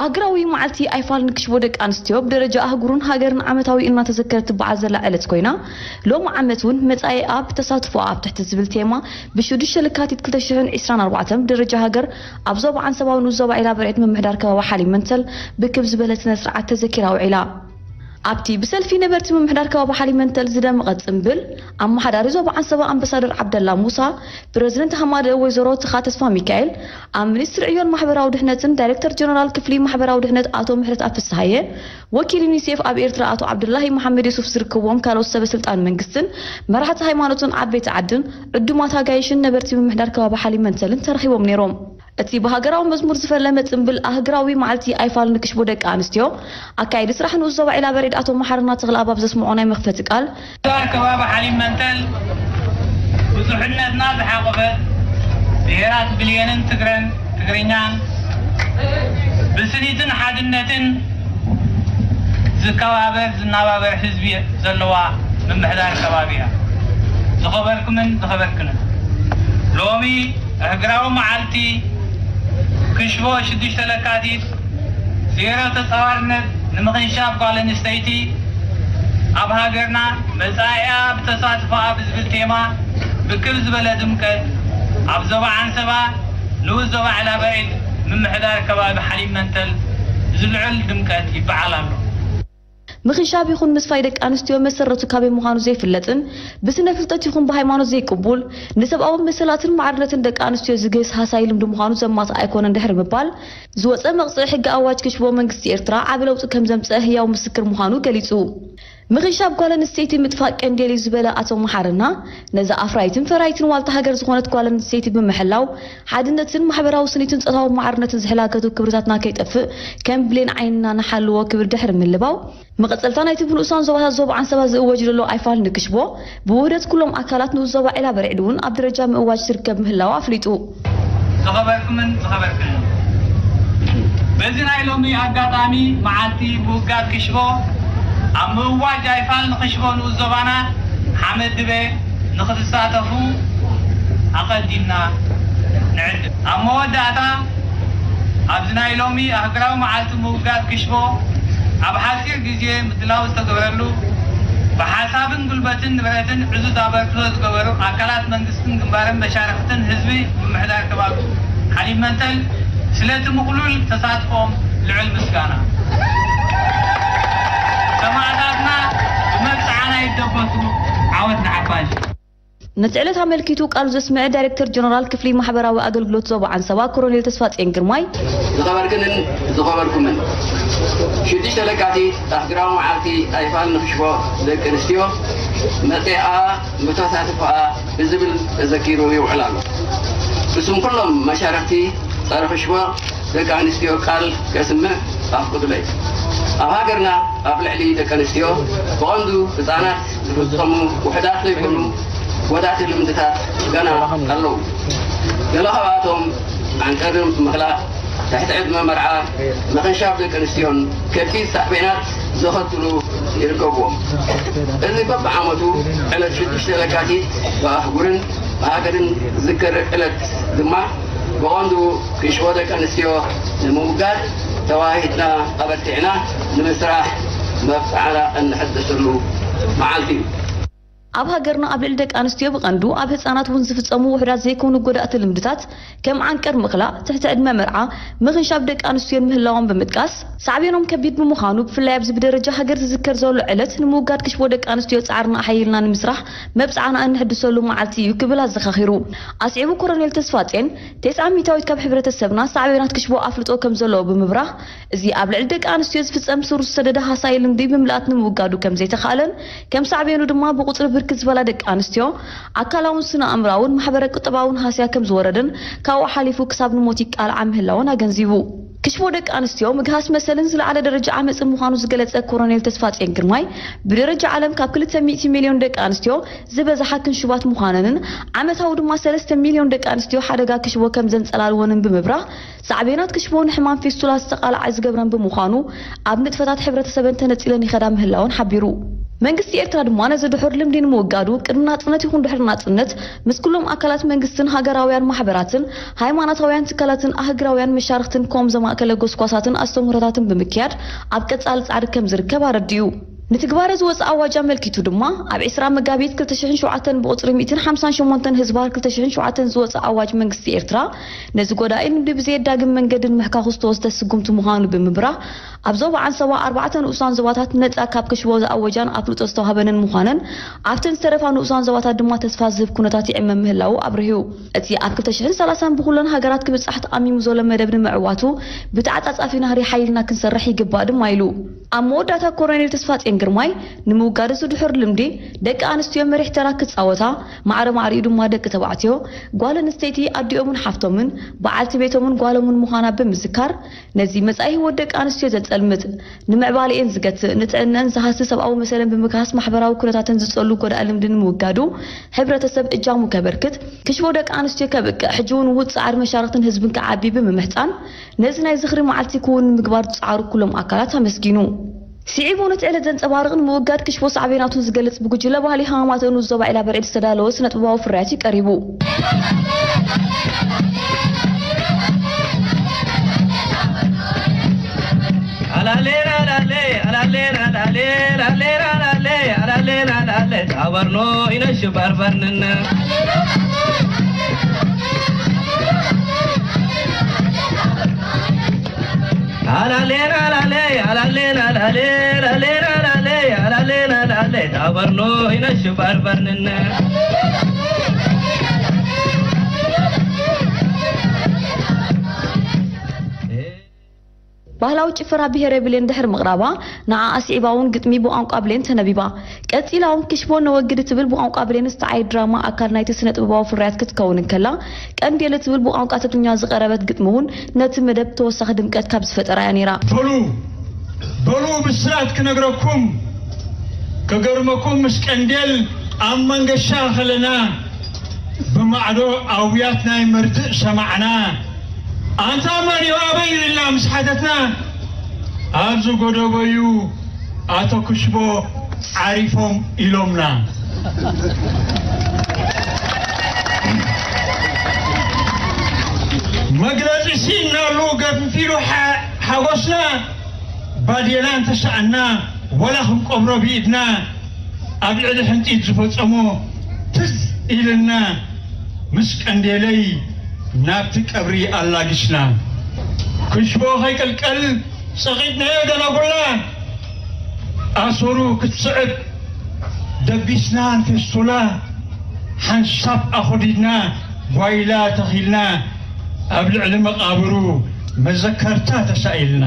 ኣህግራዊ መዓልቲ ኣይፋል ንክሽቦ ደቂ ኣንስትዮ ብደረጃ ኣህጉርን ሃገርን ዓመታዊ እናተዘከረት ትበዓል ዘላ ዕለት ኮይና፣ ሎም ዓመት እውን መጻኢኣ ብተሳትፎኣ ኣብ ትሕቲ ዝብል ቴማ ብሽዱሽተ ለካቲት ክልተ ሽሕን ዕስራን ኣርባዕተን ብደረጃ ሃገር ኣብ ዞባ ዓንሰባዊ ንኡስ ዞባ ዒላ በርዒድ ምምሕዳር ከባቢ ሓሊብ መንተል ብክብ ዝበለ ስነ ስርዓት ተዘኪራ ውዒላ። ኣብቲ ብሰልፊ ነበርቲ ምምሕዳር ከባቢ ሓሊብ መንተል ዝደመቐ ጽምብል፣ ኣመሓዳሪ ዞባ ዓንሰባ ኣምባሳደር ዓብደላ ሙሳ፣ ፕረዚደንት ሃማደ ወይዘሮ ትኻ ተስፋ ሚካኤል፣ ኣብ ሚኒስትሪ ዕዮን ማሕበራዊ ድሕነትን ዳይሬክተር ጀነራል ክፍሊ ማሕበራዊ ድሕነት ኣቶ ምሕረትኣብ ፍስሃየ፣ ወኪል ዩኒሴፍ ኣብ ኤርትራ ኣቶ ዓብዱላሂ መሓመድ የሱፍ ዝርከብዎም ካልኦት ሰበ ስልጣን መንግስትን መራሕቲ ሃይማኖትን ዓበይቲ ዓድን ዕዱማት ኣጋይሽን ነበርቲ ምምሕዳር ከባቢ ሓሊብ መንተልን ተረኺቦም ነይሮም። እቲ ብሃገራዊ መዝሙር ዝፈለመ ጽምብል ኣህግራዊ መዓልቲ ኣይፋል ንክሽቦ ደቂ ኣንስትዮ ኣካየዲ ስራሕ ንኡስ ዞባ ዒላ በርዒድ ኣቶ መሓርና ተኽለኣብ ኣብ ዘስምዖ ናይ መኽፈቲ ቃል፣ ከባቢ ሓሊብ መንተል ብዙሕነትና ዝሓቆፈት ብሄራት ብልየንን ትግረን ትግርኛን ብስኒትን ሓድነትን ዝከባበር ዝናባበር ህዝቢ ዘለዋ ምምሕዳር ከባቢ እያ። ዝኸበርኩምን ዝኸበርክንን፣ ሎሚ እህግራዊ መዓልቲ ክሽቦ ሽዱሽተ ለካቲት ዜሮ ተጻዋርነት ንምኽንሻብ ጓል ኣንስተይቲ ኣብ ሃገርና መጻኢኣ ብተሳትፎኣ ብዝብል ቴማ ብክብ ዝበለ ድምቀት ኣብ ዞባ ዓንሰባ ንኡስ ዞባ ዕላበዒድ ምምሕዳር ከባቢ ሓሊብ መንተል ብዝልዑል ድምቀት ይበዓል ኣሎ። ምኽንሻብ ይኹን ምስፋይ ደቂ ኣንስትዮ መሰረቱ ካበይ ምዃኑ ዘይፍለጥን ብስነ ፍልጠት ይኹን ብሃይማኖት ዘይቅቡል ንሰብኣዊ መሰላትን ማዕርነትን ደቂ ኣንስትዮ ዝግህስ ሃሳይ ልምዲ ምዃኑ ዘማትእ ኣይኮነን ድሕሪ ምባል ዝወፀ መቕፅዒ ሕጊ ኣዋጅ ክሽቦ መንግስቲ ኤርትራ ዓቢ ለውጢ ከም ዘምፀአ ህያው ምስክር ምዃኑ ገሊፁ። ምኽንሻብ ጓል ኣንስተይቲ ምጥፋእ ቀንዴል እዩ ዝበለ ኣቶ መሓርና፣ ነዛ ኣፍራይትን ፈራይትን ዋልታ ሃገር ዝኾነት ጓል ኣንስተይቲ ብምሕላው ሓድነትን ማሕበራዊ ስኒትን ጾታዊ ማዕርነትን ዝሕላገቱ ክብርታትና ከይጠፍእ ከም ብሌን ዓይንና ንሓልዎ ክብል ድሕሪ ምልባው፣ መቐጸልታ ናይቲ ብንኡሳን ዞባታት ዞባ ዓንሰባ ዝእወጅ ዘሎ ኣይፋል ንክሽቦ ብውህደት ኩሎም ኣካላት ንኡስ ዞባ ዒላ በርዒድ እውን ኣብ ደረጃ ምእዋጅ ዝርከብ ምህላው ኣፍሊጡ። ዝኸበርኩምን ዝኸበርክንን፣ በዚ ናይ ሎሚ ኣጋጣሚ መዓልቲ ምውጋድ ክሽቦ ኣብ ምእዋጅ ኣይፋል ንክሽቦ ንኡስ ዞባና ሓመድ ድበ ንክትሳተፉ ኣቐዲምና ንዕድም። ኣብ መወዳእታ ኣብዚ ናይ ሎሚ ኣህግራዊ መዓልቲ ምውጋድ ክሽቦ ኣብ ሓፂር ግዜ ምድላው ዝተገበረሉ ብሓሳብን ጉልበትን ንብረትን ዕዙዝ ኣበርክቶ ዝገበሩ ኣካላት መንግስትን ግንባርን መሻርክትን ህዝቢ ምምሕዳር ከባቢ ሓሊብ መንተል ስለቲ ምቕሉል ተሳትፎም ልዑል ምስጋና። ሰማእታትና ብመብጽዓና ይደበሱ። ዓወት ንሓፋሽ። ነቲ ዕለት ኣመልኪቱ ቃሉ ዘስምዐ ዳይሬክተር ጀነራል ክፍሊ ማሕበራዊ ኣገልግሎት ዞባ ዓንሰባ ኮሎኔል ተስፋጽዮን ግርማይ፣ ዝኸበርክንን ዝኸበርኩምን፣ ሽዱሽተ ለካቲት ኣህግራዊ መዓልቲ ኣይፋል ንኽሽቦ ደቂ ኣንስትዮ መጽኣ ምተሳትፎኣ ብዝብል ተዘኪሩ ይውዕል ኣሎ። ብስም ኩሎም መሻርኽቲ ጸረ ክሽቦ ደቂ ኣንስትዮ ቃል ከስምዕ ኣፍቅዱለይ። ኣብ ሃገርና ኣብ ልዕሊ ደቂ ኣንስትዮ ብቐንዱ ህጻናት ዝፍጸሙ ውሑዳት ዘይኮኑ ጎዳእቲ ልምድታት ገና ኣለዉ። ገለ ካብኣቶም ዓንቀር ምኽላእ፣ ትሕቲ ዕድመ መርዓ፣ ምኽንሻብ ደቂ ኣንስትዮን ከቢድ ሳዕቤናት ዘኸትሉ ይርከብዎም። እዚ በብዓመቱ ዕለት ሽዱሽተ ለካቲት ብኣህጉርን ብሃገርን ዝዝከር ዕለት ድማ ብቐንዱ ክሽቦ ደቂ ኣንስትዮ ንምውጋድ ተዋሂድና ኣበርቲዕና ንምስራሕ መብጽዓና እንሕድሰሉ መዓልቲ እዩ። ኣብ ሃገርና ኣብ ልዕሊ ደቂ ኣንስትዮ ብቐንዱ ኣብ ህጻናት እውን ዝፍጸሙ ውሑዳት ዘይኮኑ ጎዳእቲ ልምድታት ከም ዓንቀር ምኽላእ፣ ትሕቲ ዕድመ መርዓ፣ ምኽንሻብ ደቂ ኣንስትዮን ምህላዎም ብምጥቃስ፣ ሳዕቤኖም ከቢድ ብምዃኑ ብፍላይ ኣብዚ ብደረጃ ሃገር ዝዝከር ዘሎ ዕለት ንምውጋድ ክሽቦ ደቂ ኣንስትዮ ጻዕርና ኣሓይልና ንምስራሕ መብጽዓና እንሕድሰሉ መዓልቲ እዩ ክብል ኣዘኻኺሩ። ኣስዒቡ ኮሎኔል ተስፋጽዮን፣ ተስዓ ሚእታዊት ካብ ሕብረተሰብና ሳዕቤናት ክሽቦ ኣፍልጦ ከም ዘለዎ ብምብራህ፣ እዚ ኣብ ልዕሊ ደቂ ኣንስትዮ ዝፍጸም ስሩ ዝሰደደ ሃሳዪ ልምዲ ብምልኣት ንምውጋዱ ከም ዘይተኻእለን ከም ሳዕቤኑ ድማ ብቁጽሪ ብርክት ዝበላ ደቂ ኣንስትዮ ኣካላውን ስነ ኣእምራውን ማሕበረ ቁጠባውን ሃስያ ከም ዝወረደን ካብኡ ሓሊፉ ክሳብ ንሞት ይቃልዓ ምህላወን ኣገንዚቡ። ክሽቦ ደቂ ኣንስትዮ ምግሃስ መሰልን ዝለዓለ ደረጃ ዓመጽን ምዃኑ ዝገለጸ ኮሎኔል ተስፋጽዮን ግርማይ፣ ብደረጃ ዓለም ካብ ክልተ ሚእቲ ሚልዮን ደቂ ኣንስትዮ ዝበዝሓ ክንሹባት ምዃነንን ዓመታዊ ድማ ሰለስተ ሚልዮን ደቂ ኣንስትዮ ሓደጋ ክሽቦ ከም ዘንጸላልወንን ብምብራህ፣ ሳዕቤናት ክሽቦ ንሕማም ፊስቱላ ዝተቓልዓ ዝገብረን ብምዃኑ ኣብ ንጥፈታት ሕብረተሰበን ተነጺለን ይኸዳ ምህላወን ሓቢሩ። መንግስቲ ኤርትራ ድማ ነዚ ድሑር ልምዲ ንምውጋዱ ቅድሚ ናጽነት ይኹን ድሕሪ ናጽነት ምስ ኩሎም ኣካላት መንግስትን ሃገራውያን ማሕበራትን ሃይማኖታውያን ትካላትን ኣህግራውያን መሻርኽትን ከምኡ ዘማእከለ ጎስጓሳትን ኣስተምህሮታትን ብምክያድ ኣብ ቀጻሊ ጻዕሪ ከም ዝርከብ ኣረዲኡ። ንትግባረ ዝወፀ ኣዋጅ ኣመልኪቱ ድማ ኣብ ዕስራ መጋቢት ክልተ ሽሕን ሸውዓተን ብቁፅሪ ሚእትን ሓምሳን ሸሞንተን ህዝባር ክልተ ሽሕን ሸውዓተን ዝወፀ ኣዋጅ መንግስቲ ኤርትራ ነዚ ጎዳኢ ልምዲ ብዘየዳግም መንገዲ ንምሕካኹ ዝተወስደ ስጉምቲ ምዃኑ ብምብራህ ኣብ ዞባ ዓንሰባ ኣርባዕተ ንኡሳን ዞባታት ነፃ ካብ ክሽቦ ዝኣወጃን ኣፍልጦ ዝተዋህበንን ምዃነን ኣብተን ዝተረፋ ንኡሳን ዞባታት ድማ ተስፋ ዝህብ ኩነታት ይዕመ ምህላዉ ኣብሪሁ። እቲ ኣብ ክልተ ሽሕን ሰላሳን ብኩለን ሃገራት ክብጻሕ ተኣሚሙ ዘሎ መደብ ንምዕዋቱ ብተዓጻጻፊ ናህሪ ሓይልና ክንሰርሕ ይግባእ ድማ ኢሉ። ኣብ መወዳእታ ኮሎኔል ተስፋጽዮን ግርማይ ንምውጋድ እዚ ድሑር ልምዲ ደቂ ኣንስትዮ መሪሕ ተራ ክጻወታ፣ ማዕረ ማዕሪኡ ድማ ደቂ ተባዕትዮ፣ ጓል ኣንስተይቲ ኣዲኦምን ሓፍቶምን፣ በዓልቲ ቤቶምን ጓሎምን ምዃና ብምዝካር፣ ነዚ መጻኢ ህይወት ደቂ ኣንስትዮ ዘጸልምት፣ ንምዕባሌኤን ዝገትእ፣ ንጥዕነአን ዝሃሲ ሰብኣዊ መሰለን ብምግሃስ ማሕበራዊ ኩነታተን ዝጸሉ ጎዳኢ ልምዲ ንምውጋዱ ሕብረተሰብ እጃሙ ከበርክት፣ ክሽቦ ደቂ ኣንስትዮ ከብቅዕ፣ ሕጂ እውን ውጹእ ጻዕሪ መሻርኽትን ህዝብን ክዓቢ ብምምሕጻን፣ ነዚ ናይ ዝኽሪ መዓልቲ ክውን ንምግባር ዝጸዓሩ ኩሎም ኣካላት ኣመስጊኑ። ስዒቡ ነቲ ዕለት ዘንጸባርቕን ምውጋድ ክሽቦ ሳዕቤናቱን ዝገልጽ ብጉጅለ ባህሊ ሃማማተ ንኡስ ዞባ ዒላ በርዒድ ዝተዳለወ ስነ-ጥበባዊ ፍርያት እዩ ቀሪቡ። ባህላዊ ጭፈራ ብሄረ ብሌን ድሕሪ ምቕራባ፣ ንዓኣ ስዒባ እውን ግጥሚ ብቋንቋ ብሌን ተነቢባ። ቀጺላ እውን ክሽቦ ነወግድ እትብል ብቋንቋ ብሌን ዝተዓየት ድራማ ኣካል ናይቲ ስነ-ጥበባዊ ፍርያት ክትከውን እንከላ፣ ቀንዴል እትብል ብቋንቋ ትግርኛ ዝቐረበት ግጥሚ እውን ነቲ መደብ ተወሳኺ ድምቀት ካብ ዝፈጠራ እያ ነይራ። በሉ፣ በሉ ብስራት ክነግረኩም፣ ከገርመኩም ምስ ቀንዴል ኣብ መንገሻ ከለና፣ ብማዕዶ ኣውያት ናይ መርድእ ሰማዕና። ኣንታ መን እዩ ኣበይ እዩ ኢልና ምስ ሓተትና፣ ኣብዚ ጎደቦ እዩ ኣቶ ክሽቦ ዓሪፎም ኢሎምና። መግለጺ ስኢንናሉ ገንፊሉ ሓ-፣ ሓጎስና። ባዴላ እንተሰኣና ዋላ ክንቀብሮ ብኢድና ኣብ ልዕሊ ሕንጢት ዝፈጸሞ ትዝ ኢልና ምስ ቀንዴለይ ናብቲ ቀብሪ ኣላጊስና። ክሽቦ ከይቅልቀል ጸቒጥናዮ ደናጉላ ኣሰሩ ክትስዕብ ደቢስና ንፌስቱላ ሓንሳብ ኣኾዲድና ጓይላ ተኺልና ኣብ ልዕሊ መቓብሩ መዘከርታ ተሳኢልና።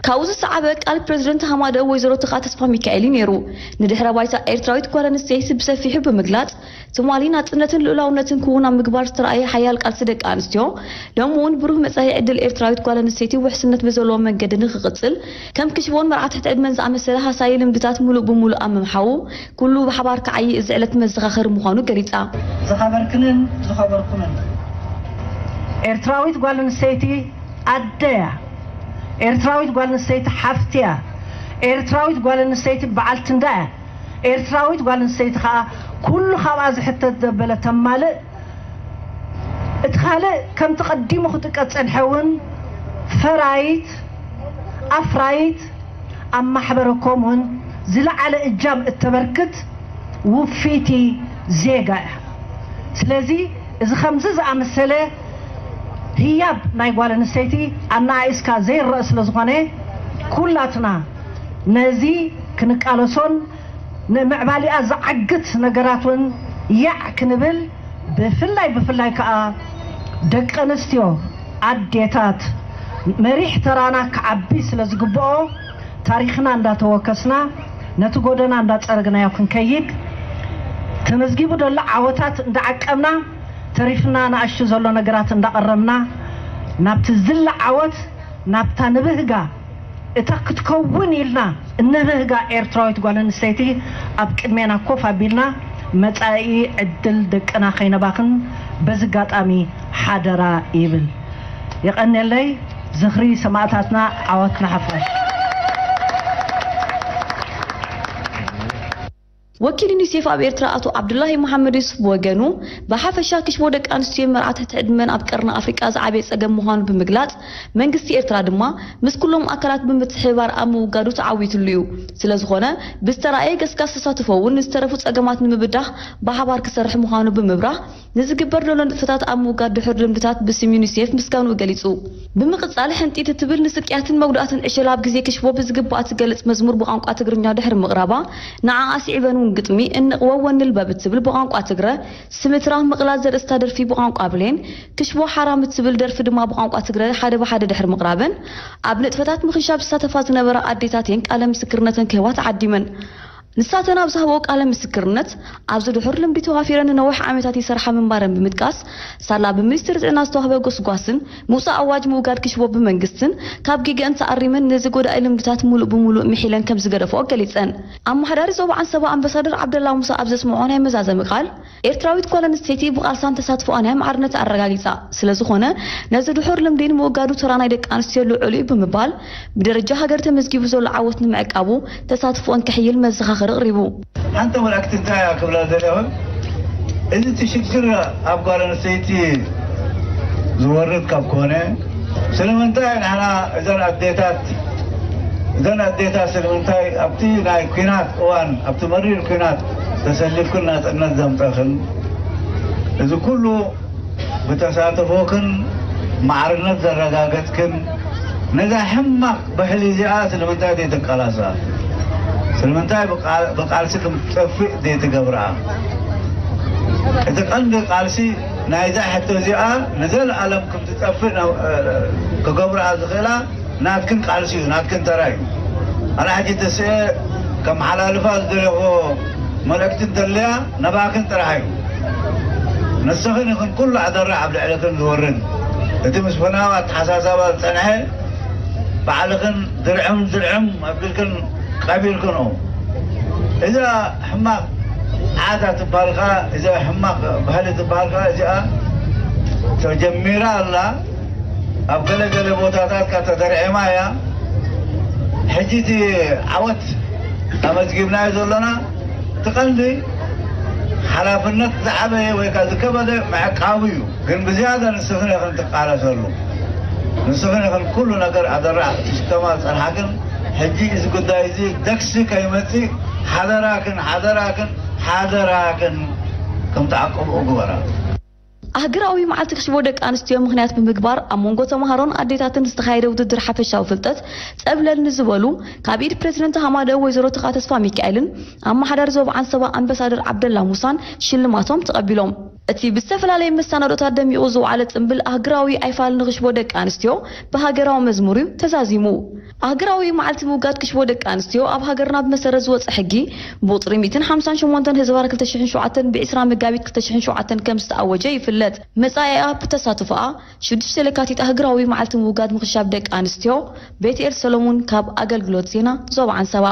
ካብኡ ዝሰዓበ ቃል ፕረዚደንት ሃማደእ ወይዘሮ ትኻ ተስፋ ሚካኤል እዩ ነይሩ። ንድሕረ ባይታ ኤርትራዊት ጓል ኣንስተይቲ ብሰፊሑ ብምግላጽ፣ ትማሊ ናጽነትን ልኡላውነትን ክውን ኣብ ምግባር ዝተረኣየ ሓያል ቃልሲ ደቂ ኣንስትዮ፣ ሎሚ እውን ብሩህ መጻኢ ዕድል ኤርትራዊት ጓል ኣንስተይቲ ውሕስነት ብዘለዎ መንገዲ ንኽቕጽል፣ ከም ክሽቦን መርዓ ትሕቲ ዕድመን ዝኣመሰለ ሃሳዪ ልምድታት ምሉእ ብምሉእ ኣብ ምምሓዉ፣ ኩሉ ብሓባር ክዓዪ እዚ ዕለት መዘኻኸሪ ምዃኑ ገሊጻ። ዝኸበርክንን ዝኸበርኩምን፣ ኤርትራዊት ጓል ኣንስተይቲ ኣደያ፣ ኤርትራዊት ጓል ኣንስተይቲ ሓፍትያ፣ ኤርትራዊት ጓል ኣንስተይቲ በዓልቲ እንዳ እያ። ኤርትራዊት ጓል ኣንስተይቲ ኸኣ ኩሉ ካብኣ ዝሕተት ዘበለ ተማልእ፣ እቲ ካልእ ከምቲ ቀዲሙ ክጥቀስ ጸንሐ እውን ፈራይት፣ ኣፍራይት፣ ኣብ ማሕበረ ኮሙን ዝለዓለ እጃም እተበርክት ውፍይቲ ዜጋ እያ። ስለዚ እዚ ከምዚ ዝኣመሰለ ህያብ ናይ ጓል ኣንስተይቲ ኣነኣኢስካ ዘይረእ ስለ ዝኾነ፣ ኩላትና ነዚ ክንቃለሶን ንምዕባሊኣ ዝዓግት ነገራት እውን ያዕ ክንብል፣ ብፍላይ ብፍላይ ከኣ ደቂ ኣንስትዮ ኣዴታት መሪሕ ተራና ክዓቢ ስለ ዝግብኦ፣ ታሪኽና እንዳተወከስና፣ ነቲ ጎደና እንዳጸረግናዮ ክንከይድ፣ ተመዝጊቡ ዘሎ ዓወታት እንዳዓቀብና፣ ተሪፍና ንኣሽቱ ዘሎ ነገራት እንዳቐረምና፣ ናብቲ ዝላ ዓወት፣ ናብታ ንብህጋ፣ እታ ክትከውን ኢልና እንብህጋ ኤርትራዊት ጓል ኣንስተይቲ ኣብ ቅድሜና ኮፍ ኣቢልና፣ መጻኢ ዕድል ደቅና ከይነባኽን በዚ ኣጋጣሚ ሓደራ ይብል። የቐንየለይ። ዝኽሪ ሰማእታትና፣ ዓወት ንሓፋሽ። ወኪል ዩኒሴፍ ኣብ ኤርትራ ኣቶ ዓብዱላሂ መሓመድ ዩሱፍ ብወገኑ፣ ብሓፈሻ ክሽቦ ደቂ ኣንስትዮ መርዓ ትሕቲ ዕድመን ኣብ ቀርኒ ኣፍሪቃ ዝዓበየ ጸገም ምዃኑ ብምግላጽ፣ መንግስቲ ኤርትራ ድማ ምስ ኩሎም ኣካላት ብምትሕብባር ኣብ ምውጋዱ ተዓዊትሉ እዩ። ስለ ዝኾነ፣ ብዝተራእየ ገስጋስ ተሳትፎ እውን ንዝተረፉ ጸገማት ንምብዳህ ብሓባር ክሰርሕ ምዃኑ ብምብራህ፣ ንዝግበር ዘሎ ንጥፈታት ኣብ ምውጋድ ድሑር ልምድታት ብስም ዩኒሴፍ ምስጋንኡ ገሊጹ። ብምቕጻል፣ ሕንጢት እትብል ንስቅያትን መጉዳእትን ዕሸል ኣብ ግዜ ክሽቦ ብዝግባእ እትገልጽ መዝሙር ብቋንቋ ትግርኛ ድሕሪ ምቕራባ፣ ንዓኣ ስዒበን እውን ግጥሚ እንቕወ ወንልበብ እትብል ብቋንቋ ትግረ፣ ስምትራ ምቕላል ዘርእስታ ደርፊ ብቋንቋ ብሌን፣ ክሽቦ ሓራም እትብል ደርፊ ድማ ብቋንቋ ትግረ ሓደ ብሓደ ድሕሪ ምቕራበን፣ ኣብ ንጥፈታት ምኽንሻብ ዝሳተፋ ዝነበራ ኣዴታት እየን ቃለ ምስክርነተን ክህባ ተዓዲመን። ንሳተን ኣብ ዝሃብኦ ቃለ ምስክርነት፣ ኣብዚ ድሑር ልምዲ ተዋፊረን ንነዊሕ ዓመታት ይሰርሓ ምንባረን ብምጥቃስ፣ ሳላ ብሚኒስትሪ ጥዕና ዝተዋህበ ጎስጓስን ምውፃእ ኣዋጅ ምውጋድ ክሽቦ ብመንግስትን ካብ ጌገአን ተኣሪመን ነዚ ጎዳኢ ልምድታት ሙሉእ ብሙሉእ ምሒለን ከም ዝገደፍኦ ገሊፀን። ኣመሓዳሪ ዞባ ዓንሰባ ኣምባሳደር ዓብደላ ሙሳ ኣብ ዘስምዖ ናይ መዛዘሚ ቃል፣ ኤርትራዊት ጓል ኣንስተይቲ ብቓልሳን ተሳትፎኣን እያ ማዕርነት ኣረጋጊጻ። ስለ ዝኾነ፣ ነዚ ድሑር ልምዲ ንምውጋዱ ተራ ናይ ደቂ ኣንስትዮ ልዑል እዩ ብምባል፣ ብደረጃ ሃገር ተመዝጊቡ ዘሎ ዓወት ንምዕቃቡ ተሳትፎኣን ከሕይል መዘኻኸሪ ኣቕሪቡ። ሓንቲ መልእክቲ እንታይ እያ ክብላ ዘለኹ? እዚ እቲ ሽግር ኣብ ጓል ኣንስተይቲ ዝወርድ ካብ ኮነ፣ ስለምንታይ ንሕና እዘን ኣዴታት፣ እዘን ኣዴታት ስለምንታይ ኣብቲ ናይ ኲናት እዋን፣ ኣብቲ መሪር ኲናት ተሰሊፍክን ናጽነት ዘምጸኽን፣ እዚ ኩሉ ብተሳትፎክን ማዕርነት ዘረጋገጽክን፣ ነዛ ሕማቕ ባህሊ እዚኣ ስለምንታይ ዘይትቃላሳ? ስለምንታይ ብቃል-፣ ብቃልሲ ከም ትጠፍእ ዘይትገብራ? እቲ ቀንዲ ቃልሲ ናይዛ ሕቶ እዚኣ ንዘለኣለም ከም ትጠፍእ ናብ-፣ ክገብርኣ ዝኽእላ ናትክን ቃልሲ እዩ፣ ናትክን ተራ እዩ። ኣነ ሕጂ ተስኤ ከመሓላልፋ ዝደለኹ መልእክቲ እንተለያ፣ ነባክን ጥራሕ እዩ። ንስኽን ኢኽን ኩሉ ኣደራዕ ኣብ ልዕልኽን ዝወርድ። እቲ ምስ ፈናው ኣተሓሳሰባ ዝጸንሐ፣ ባዕልኽን ድርዕም ድርዕም ኣቢልክን ቀቢርክንኦ። እዛ ሕማቕ ዓዳ ትበሃል ከኣ፣ እዛ ሕማቕ ባህሊ ትበሃል ከኣ፣ እዚኣ ተጀሚራ ኣላ። ኣብ ገለ ገለ ቦታታት ከኣ ተደርዒማ እያ። ሕጂ እቲ ዓወት ኣመዝጊብናዮ ዘሎና፣ እቲ ቀንዲ ሓላፍነት ዝዓበየ ወይ ከኣ ዝከበደ ምዕቃቡ እዩ። ግን ብዝያዳ ንስኽን ኢኽን ትቃለሰሉ። ንስኽን ኢኽን ኩሉ ነገር ኣደራዕ ክትሽከማ ዝጸንሓክን፣ ሕጂ እዚ ጉዳይ እዚ ደግሲ ከይመጽእ ሓደራክን፣ ሓደራክን፣ ሓደራክን ከም ትዓቅብኦ ግበራ። ኣህግራዊ መዓልቲ ክሽቦ ደቂ ኣንስትዮ ምኽንያት ብምግባር፣ ኣብ መንጎ ተምሃሮን ኣዴታትን ዝተኻየደ ውድድር ሓፈሻዊ ፍልጠት ጸብለል ንዝበሉ፣ ካብ ኢድ ፕሬዝደንት ሃማደ ወይዘሮ ተኻ ተስፋ ሚካኤልን ኣመሓዳሪ ዞባ ዓንሰባ ኣምባሳደር ዓብደላ ሙሳን ሽልማቶም ተቐቢሎም። እቲ ብዝተፈላለየ መሰናዶታት ደሚቑ ዝወዓለ ጽምብል ኣህግራዊ ኣይፋል ንኽሽቦ ደቂ ኣንስትዮ ብሃገራዊ መዝሙር እዩ ተዛዚሙ። ኣህግራዊ መዓልቲ ምውጋድ ክሽቦ ደቂ ኣንስትዮ ኣብ ሃገርና ብመሰረት ዝወጸ ሕጊ ብቁጽሪ ሚእትን ሓምሳን ሸሞንተን ህዝባር ክልተ ሽሕን ሸውዓተን ብ ዕስራ መጋቢት ክልተ ሽሕን ሸውዓተን ከም ዝተኣወጀ ይፍለጥ። መጻኢኣ ብተሳትፎኣ ሽዱሽተ ለካቲት ኣህግራዊ መዓልቲ ምውጋድ ምኽሻብ ደቂ ኣንስትዮ። ቤትኤል ሰሎሙን ካብ ኣገልግሎት ዜና ዞባ ዓንሰባ።